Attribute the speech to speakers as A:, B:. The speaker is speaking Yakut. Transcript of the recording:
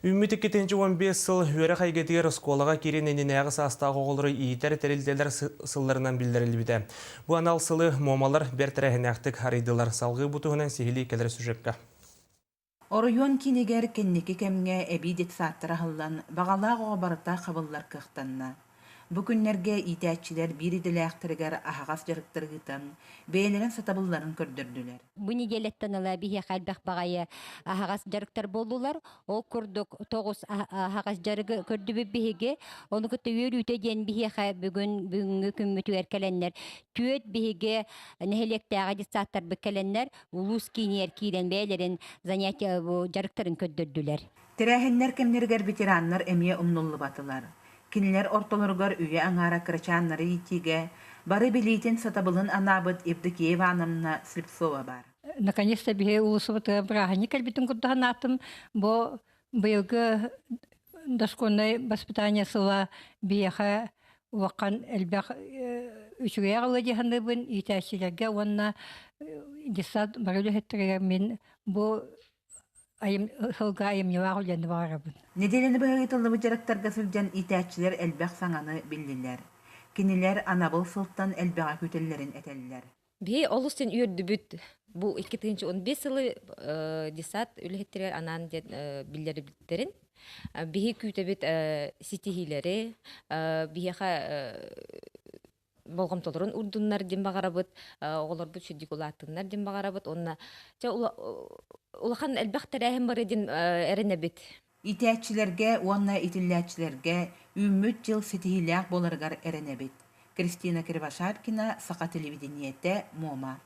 A: Үүммүт 2015 сыл үөрэх эйгэтигэр оскуолаҕа киирэн иннинээҕи саастаах оҕолору иитэр тэрилтэлэр сылларынан биллэриллибитэ. Бу анал сылы Муомалар бэрт тэрээһиннээхтик арыйдылар. Салгыы бу туһунан сиһилии кэлэр сюжекка.
B: Оройуон киинигэр кэнники кэмҥэ эбии детсадтар аһыллан, баҕалаах оҕо барыта хабыллар кыахтанна. Бу күннэргэ иитээччилэр биир идэлээхтэригэр аһаҕас дьарыктары ыытан, бэйэлэрин сатабылларын көрдөрдүлэр.
C: Бу неделяттан ыла биһиэхэ элбэх баҕайы аһаҕас дьарыктар буоллулар. Ол курдук тоҕус аһаҕас дьарыгы көрдүбүт биһиги. Ону кытта үөрүүтэ диэн биһиэхэ бүгүн бүгүҥҥү күммүтүгэр кэлэннэр түөрт биһиги нэһилиэктээҕи детсадтарбыт кэлэннэр улуус киинигэр киирэн бэйэлэрин занятие дьарыктарын көрдөрдүлэр.
B: Тэрээһиннэр кэмнэригэр ветераннар эмиэ умнуллубатылар. Кинилэр ортолоругар үйэ аҥаара кырачааннары иитиигэ бары билиитин сатабылын анаабыт Евдокия Ивановна Слепцова баар.
D: Наконец-то биһи улуусубутугар бырааһынньык кэлбитин курдук санаатым. Бу быйылгы дошкольнай воспитание сыла биһиэхэ улахан элбэх үчүгэй аҕалла дии саныыбын иитээччилэргэ уонна детсад бары үлэһиттэригэр мин бу сылга айымньылаах үлэни баҕарабын.
B: Нэдиэлэни быһа ыытыллыбыт дьарыктарга сылдьан иитээччилэр элбэх саҥаны биллилэр. Кинилэр анабыл сылтан элбэҕи күүтэллэрин этэллэр.
E: Биһи олус син үөрдүбүт. Бу 2015 сылы детсад үлэһиттэригэр анаан диэн биллэрбиттэрин. Биһи күүтэбит ситиһиилэри, биһиэхэ болҕомтолорун урдуннар диэн баҕарабыт, оҕолорбут сүрдүк улааттыннар диэн баҕарабыт уонна чэ улахан элбэх тэрээһин бары диэн эрэнэбит.
B: Иитээччилэргэ уонна итиллээччилэргэ үүммүт дьыл ситиһиилээх буоларыгар эрэнэбит. Кристина Кривошапкина, Саха телевидениетэ, Муома.